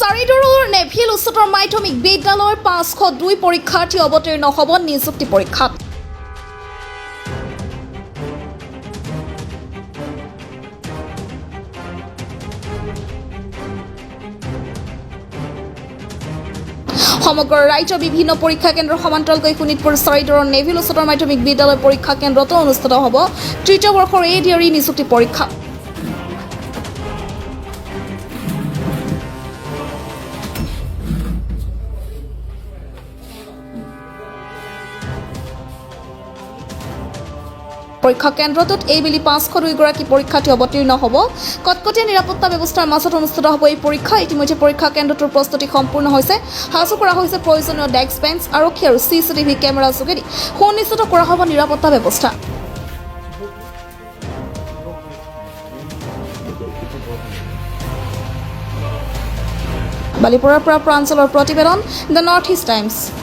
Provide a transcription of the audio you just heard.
চাৰিদুৰৰ Neville উচ্চতৰ মাধ্যমিক বিদ্যালয়ৰ 502 পৰীক্ষাৰ্থী অৱতীৰ্ণ হ'ব নিযুক্তি পৰীক্ষাত। সমগ্ৰ ৰাজ্যৰ বিভিন্ন পৰীক্ষা কেন্দ্ৰৰ সমান্তৰালকৈ শোণিতপুৰ চাৰিদুৰৰ নেভিল উচ্চতৰ মাধ্যমিক বিদ্যালয় পৰীক্ষা কেন্দ্ৰতো অনুষ্ঠিত হ'ব তৃতীয় বৰ্ষৰ এডিআৰই নিযুক্তি পৰীক্ষা। পৰীক্ষা কেন্দ্ৰটোত এইবেলি 502 গৰাকী পৰীক্ষাৰ্থী অৱতীৰ্ণ হ'ব। কটকটীয়া নিৰাপত্তা ব্যৱস্থাৰ মাজত অনুষ্ঠিত হ'ব এই পৰীক্ষা। ইতিমধ্যে পৰীক্ষা কেন্দ্ৰটোৰ প্ৰস্তুতি সম্পূৰ্ণ হৈছে। সাজু কৰা হৈছে প্ৰয়োজনীয় ডেস্ক বেঞ্চ। আৰক্ষী আৰু চিচিটিভি কেমেৰাৰ যোগেদি সুনিশ্চিত কৰা হ'ব নিৰাপত্তা ব্যৱস্থা। বালিপৰাৰ পৰা প্ৰাঞ্চলৰ প্ৰতিবেদন, the north east times.